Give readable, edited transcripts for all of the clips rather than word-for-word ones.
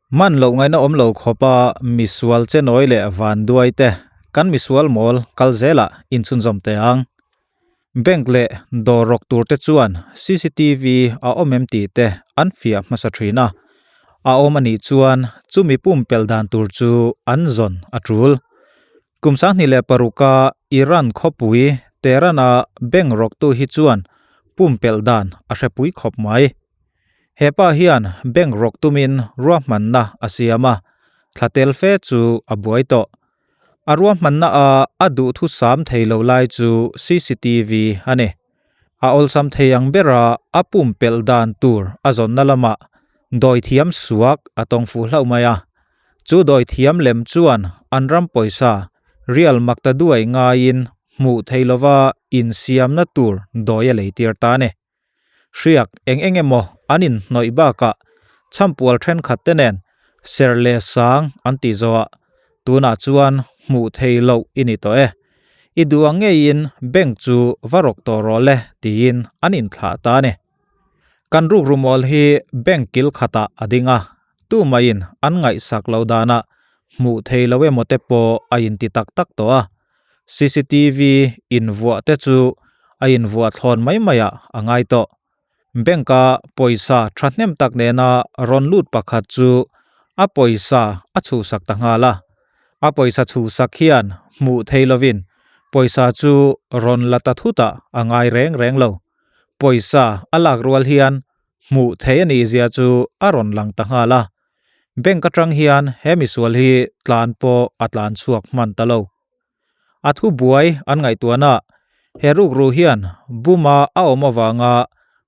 Man loh ngaihna awm lo khawpa misual che nawi leh vanduai te kan misual mawl kal zelah inchhunzawm teh ang. Bank leh dawr rawk tur te chuan cctv a awm em tih te an fiah hmasa thin a, a awm a nih chuan chumi pumpelh dan tur chu an zawn a tul. Kum 2006 a Iran khawpui Tehran-a bank rawktu hi chuan pumpelh dan a hrepui khawp mai. He pa hian bank rawk tumin ruahmanna a siam a, thla tel fe chu a buai tawh. A ruahmanna a a duhthu sam thei lo lai chu cctv a ni. A awlsam thei ang bera a pumpelh dan tur a zawnna lamah dawithiam suak a tawng fuh hlauh mai a. Chu dawithiam lem chuan an ram pawisa rial makta duai ngaiin hmuh thei lova insiamna tur dawi a leitir ta a ni. Hriak eng eng emaw an inhnawih bakah chhampual thenkhat te nen ser leh sang an tih zawhah tunah chuan hmuh thei loh i ni tawh e. I duh ang ngeiin bank chu va rawk tawh rawh le tiin an inthlah ta a ni. Kan rukru mawl hi bank kil khatah a ding a, tumaiin an ngaihsak loh danah hmuh thei lo emaw te pawh a inti tak tak tawh a. Cctv invuah te chu a invuah thlawn mai maiah a ngai tawh. Bank-a pawisa thahnem tak nena rawn lut pakhat chu a pawisa a chhuhsak ta nghal a. A pawisa chhuhsak hian hmuh thei lovin pawisa chu rawn la ta thutah a ngai reng reng lo. Pawisa a lak rual hian hmuh thei a nih zia chu a rawn lang ta nghal a. Bank atang hian he misual hi tlan pawh a tlan chhuak hman ta lo. A thu buai an ngaihtuahna he rukru hian buma a awm avanga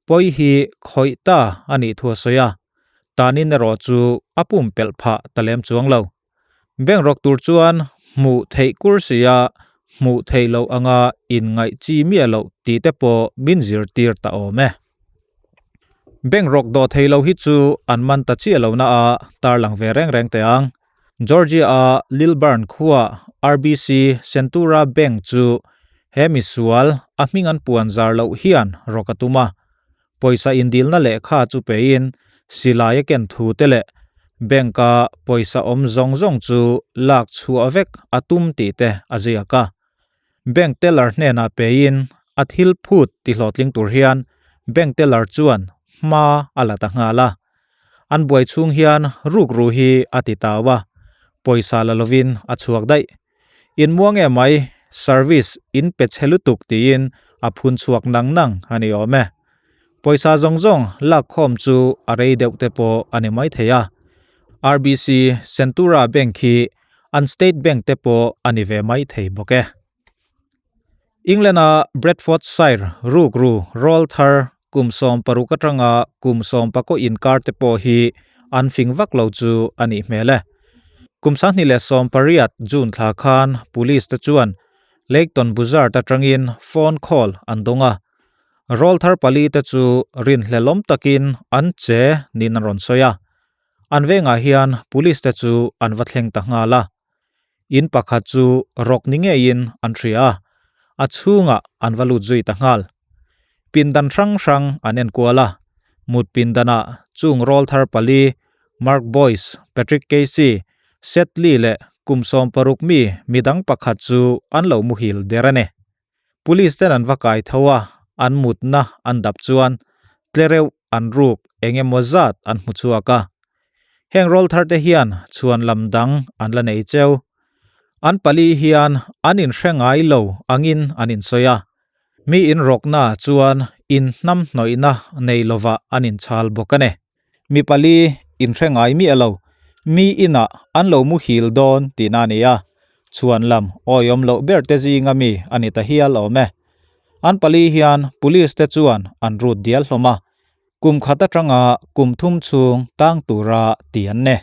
pawi hi khawih ta a nih thu a sawi a, tanin erawh chu a pumpelh phah ta lem chuang lo. Bank rawk tur chuan hmuh theih kursia hmuh theih loh anga inngaih chi miah loh tih te pawh min zirtir ta awm e. Bank rawk dawh thei lo hi chu an man ta chiah lohna a tarlang ve reng reng teh ang. Georgia-a Lilburn khua RBC Centura Bank chu he misual a hming an puan zar loh hian rawk a tum a. Pawisa indilna lehkha chu pein silai a ken thu te leh bank-a pawisa awm zawng zawng chu lak chhuah vek a tum tih te a ziak a. Bank teller hnenah pein a thil phut ti hlawhtling tur hian bank teller chuan hma a la ta nghal a. An buai chhung hian rukru hi a ti tau a, pawisa la lovin a chhuak daih. In muang em mai, service in pe chhe lutuk tiin a phun chhuak nang nang a ni awm e. Pawisa zawng zawng lak khawm chu a rei deuh te pawh a ni maithei a. RBC Centura Bank hi an State Bank te pawh a ni ve maithei bawk e. England-a Bradfordshire rukru rawlthar kum 16 atanga kum 14 inkar te pawh hi an fing vak lo chu a nih hmel e. Kum 2018 June thla khan police te chuan Leighton Buzzard atangin phone call an dawng a. Rawlthar pali te chu rinhlelawm takin an che niin an rawn sawi a. An vengah hian police te chu an va thleng ta nghal a. In pakhat chu rawk ni ngeiin an hria a, a chhungah an va lut zui ta nghal. Pindan hrang hrang an enkual a, mut pindanah chung rawlthar pali Mark Boyce, Patrick Casey, Seth Lee leh kum 16 mi midang pakhat chu an lo muhil der a ni. Police ten an va kai tho a, an mutna an dap chuan tlereuh an ruk eng emaw zat an hmu chhuak a. Heng rawl thar te hian chhuan lam dang an la nei cheu. An pali hian an inhre ngai lo angin an insawi a, mi inrawkna chuan inhnam hnawihna nei lovah an inchhal bawk a ni. Mi pali inhre ngai miah lo, mi inah an lo muhil dawn tihna a ni a, chhuan lam awihawm loh ber te zinga mi a ni ta hial awm e. An pali hian police te chuan an rut dial hlawm a, kum khat atanga kum thum chhung tang tura ti an ni.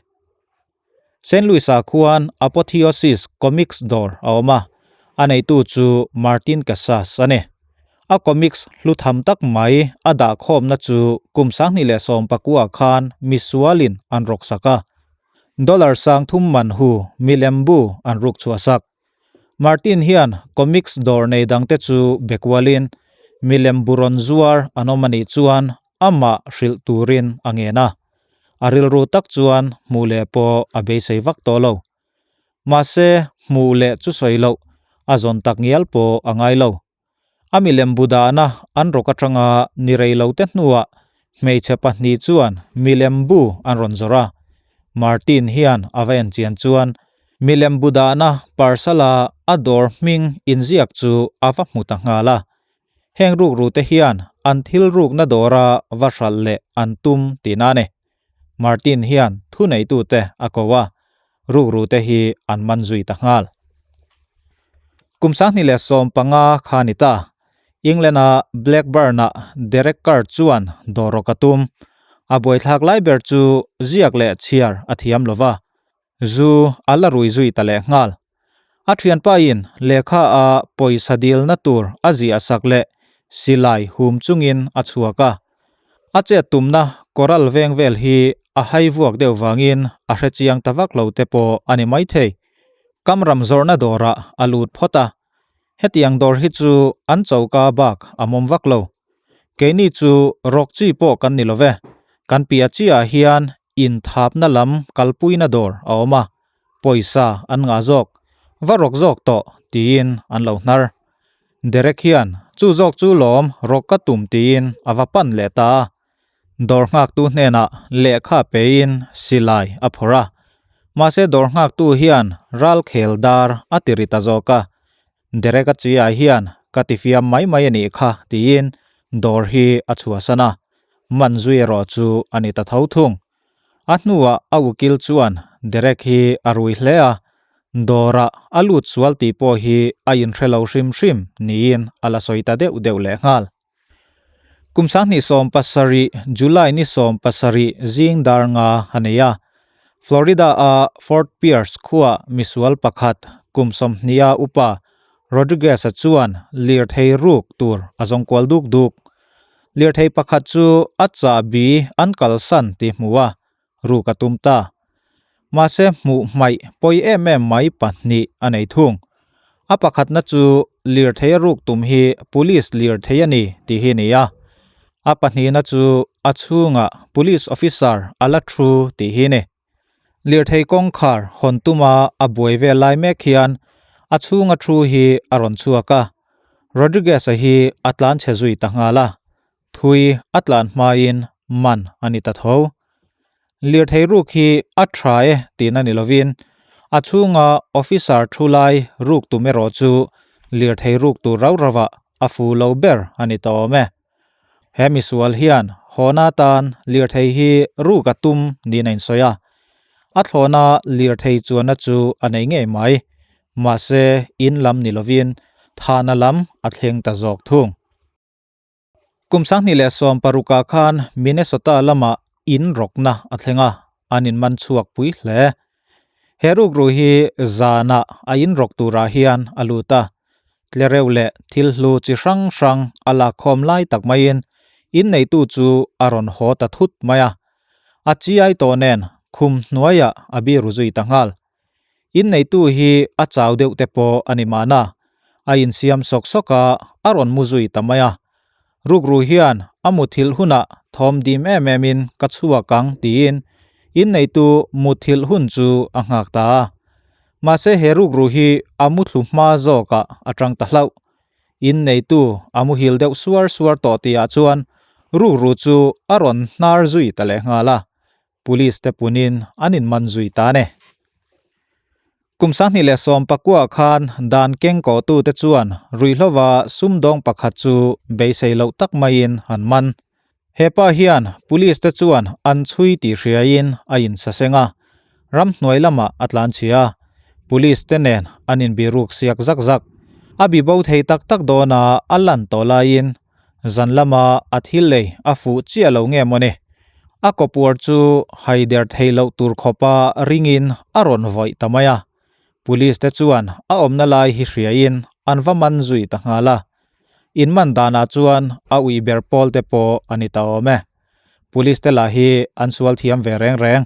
Saint Louis-ah khuan Apotheosis Comics dawr a awm a, a neitu chu Martin Casas a ni. A comics hlu tham tak mai a dahkhawmna chu kum 2019 khan misualin an rawksak a, dollar 3000 man hu milem bu an ruk chhuahsak. Martin hian comics dawr nei dangte chu bekualin milem bu rawn zuar an awm a nih chuan amah hrilh turin a ngen a. A rilru tak chuan hmuh leh pawh a beisei vak tawh lo. Mahse, hmuh leh chu sawi loh, a zawn tak ngial pawh a ngai lo. A milem bu dahna an rawk atanga ni rei lo te hnuah hmeichhe pahnih chuan milem bu an rawn zawrh a. Martin hian a va en chian chuan milem bu dahna parcel-a a dawr hming inziak chu a va hmu ta nghal a. Heng rukru te hian an thil rukna dawra va hralh leh an tum tihna a ni. Martin hian thuneitute a ko a, rukru te hi an man zui ta nghal. Kum 2015 kha ni ta, England-a Blackburn-ah Derek Carr chuan dawr rawk a tum. A buaithlak lai ber chu ziak leh chhiar a thiam lo va, zu a la rui zui ta leh nghal. A thianpa in lehkha a pawisa dilna tur a ziah sak leh silai hum chungin a chhuak a. A chet tumna coral veng vel hi a hai vuak deuh vangin a hre chiang ta vak lo te pawh a ni maithei. Kamram zawrhna dawrah a lut phawt a. Hetiang dawr hi chu an choka bak a mawm vak lo. Keini chu rawk chi pawh kan ni lo ve. Kan piah chiahah hian inthapna lam kalpuina dawr a awm a, pawisa an ngah zawk, va rawk zawk tawh tiin an lo hnar. Derek hian chu zawk chu lawm rawk ka tum tiin a va pan leh ta a. Dawr nghaktu hnenah lehkha pein silai a phawrh a, mahse dawr nghaktu hian ral khel dar a ti ri ta zawk a. Derek a chiah hian ka tifiam mai mai a nih kha tiin dawr hi a chhuahsan a, man zui erawh chu a ni ta tho thung. A hnuah a ukil chuan Derek hi a rui hle a, dawrah a lut sual tih pawh hi a inhre lo hrim hrim niin a la sawi ta deuh deuh lehnghal. Kum 2017 July ni 17 zing dar nga a nei a, Florida-a Fort Pierce khuaa misual pakhat kum 20 a upa Rodriguez-a chuan lirthei ruk tur a zawng kual duk duk. Lirthei pakhat chu a chahbi an kalsan tih hmu a, ruk a tum ta. Mahse hmuh hmaih pawi em em mai pahnih a nei thung. A pakhatna chu lirthei a ruk tum hi police lirthei a ni tih hi a ni a. A pahnihna chu a chhungah police officer a la thu tih hi a ni. Lirthei kawngkhar hawn tuma a buai vel lai mek hian a chhunga thu hi a rawn chhuak a, Rodriguez-a hi a tlan chhe zui ta nghal a, thui a tlan hmain man a ni ta tho. Lirthei ruk hi a tha e tihna ni lovin a chhunga officer thu lai ruk tum erawh chu lirthei ruk tur rau rauah a fu lo ber a ni ta awm e. He misual hian hawna tan lirthei hi ruk a tum niin a insawi a, a thlawna lirthei chuanna chu a nei ngei mai. Mahse, in lam ni lovin thahna lam a thleng ta zawk thung. Kum 2016 ah khan Minnesota lamah in rawkna a thleng a, an inman chhuak pui hle. He rukru hi zanah a in rawk turah hian a lut a, tlereuh leh thil hlu chi hrang hrang a lakkhawm lai tak maiin inneitu chu a rawn haw ta thut mai a. A chiai tawh nen khum hnuaiah a biru zui ta nghal. Inneitu hi a chau deuh te pawh a ni mahna, a insiam sawk sawk a, a rawn mu zui ta mai a. Rukru hian a muthilh hunah thawm dim em em in ka chhuak ang tiin inneitu muthilh hun chu a nghak ta a. Mahse he rukru hi a muthlu hma zawkah a tang ta hlauh. Inneitu a muhil deuh suar suar tawh tihah chuan rukru chu a rawn hnar zui ta leh nghal a. Police te punin an inman zui ta a ni. Kum 2019 khan dan keng kawhtute chuan ruihhlova sumdawng pakhat chu beisei loh tak maiin an man. He pa hian police te chuan an chhui tih hriaiin a insaseng a, ramhnuai lamah a tlanchhia a, police te nen an inbiruk siak zak zak. A bibo thei tak tak dawna a lan tawh laiin Zan lama a thil lei a fuh chiah lo nge mawni? A kawpuar chu haider thei loh tur khawpa ringin a rawn vawih ta mai a. Police te chuan a awmna lai hi hriain an va man zui ta nghal a. In man danah chuan a ui ber pawl te pawh a ni ta awm e. Police te lah hi an sual thiam ve reng reng.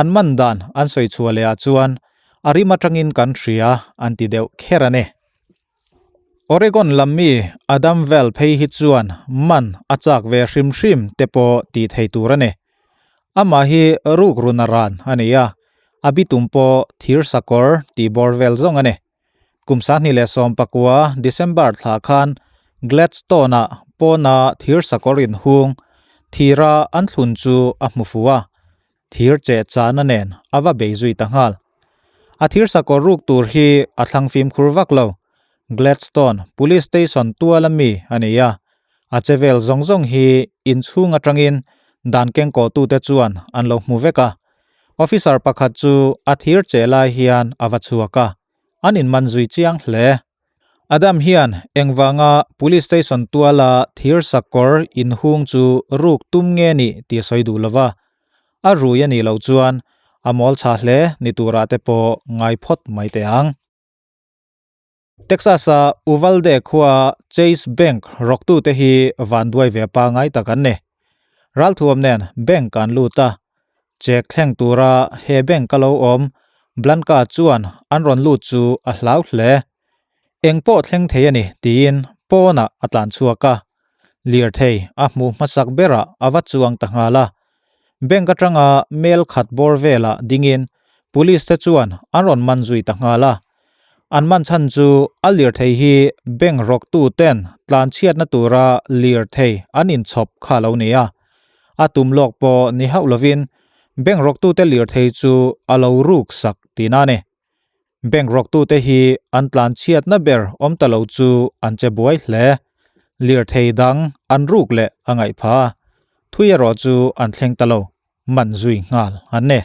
An man dan an sawi chhuah leh ah chuan a rim atangin kan hria an ti deuh kher a ni. Oregon lam mi Adam Vel phei hi chuan man a chak ve hrim hrim te pawh tih thei tur a ni. Amah hi rukru naran a ni a, a bitum pawh thir sakawr tih bawr vel zawng a ni. Kum 2019 December thla khan Gladstone-ah pawna thir sakawr inhung thira an thlun chu a hmu fu a, thir cheh chahna nen a va bei zui ta nghal. A thir sakawr ruk tur hi a thlang fimkhur vak lo. Gladstone Police Station tuala mi a ni a, a che vel zawng zawng hi inchhung atangin dan kengkawhtute chuan an lo hmu vek a. Officer pakhat chu a thir cheh lai hian a va chhuak a, an inman zui chiang hle. Adam hian engvanga Police Station tuala thir sakawr inhung chu ruk tum nge nih tih a sawi duh lova, a rui a nih loh chuan a mawl chha hle ni turah te pawh ngai phawt mai teh ang. Texas-a Uvalde khua Chase Bank rawktute hi vanduai ve pangai tak an ni. Ralthuam nen bank an lut a, Check thleng tura he bank a lo awm Blanca chuan an rawn lut chu a hlau hle. Eng pawh thleng thei a ni tiin pawnah a tlan chhuak a, lirthei a hmuh hmasak berah a va chuang ta nghal a. Bank atanga mel khat bawr velah dingin police te chuan an rawn man zui ta nghal a. An man chhan chu a lirthei hi bank rawktu ten tlan chhiatna tura lirthei an inchhawp kha a lo ni a. A tum lawk pawh ni hauh lovin bank rawktute lirthei chu a lo ruk sak tihna a ni. Bank rawktute hi an tlan chhiatna ber awm ta lo chu an che buai hle. Lirthei dang an ruk leh a ngaih pha a, thui erawh chu an thleng ta lo, man zui nghal an ni.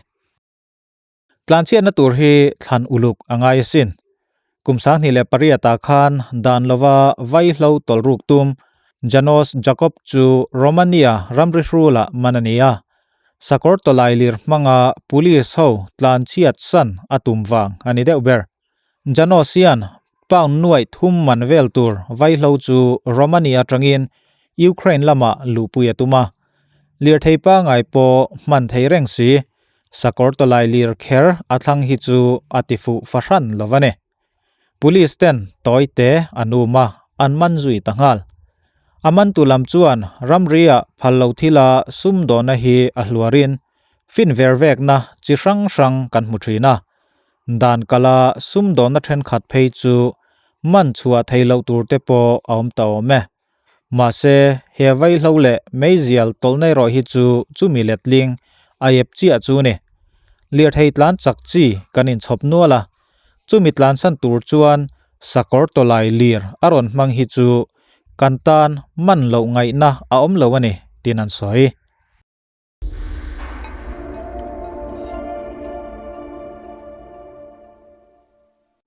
Tlanchhiatna tur hi thlan uluk a ngai asin. Kum 2008 ah khan dan lova vaihlo tawlhruk tum Janos Jakob chu Romania ramri hrulah man a ni a. Sakawr tawlai lir hmanga police ho tlanchhiat san a tum vang a ni deuh ber. Janos hian pound nuaih thum man vel tur vaihlo chu Romania atangin Ukraine lamah luhpui a tum a. Lirthei pangai pawh hman thei reng si. Sakawr tawlai lir kher a thlang hi chu a ti fuh fahran lo a ni. Police ten tawi te an um a, an man zui ta nghal. A mantu lam chuan ramri-ah phal lo thila sumdawhna hi a hluarin fin ver vekna chi hrang hrang kan hmu thin a. Dan kala sumdawhna thenkhat phei chu man chhuah thei loh tur te pawh a awm ta awm e. Mahse, he vaihlo leh meizial tawlhna erawh hi chu chumi letling a ep chiah chu ni. Lirthei tlan chak chi kan inchhawp nual a, chumi tlansan tur chuan sakawr tawlai lir a rawn hmang hi chu kan tan man loh ngaihna a awm lo a ni, tiin an sawi.